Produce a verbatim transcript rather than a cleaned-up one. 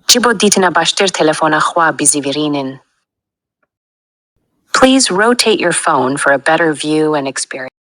Ji bo dîtina baştir telefona xwe bizîvirînin. Please rotate your phone for a better view and experience.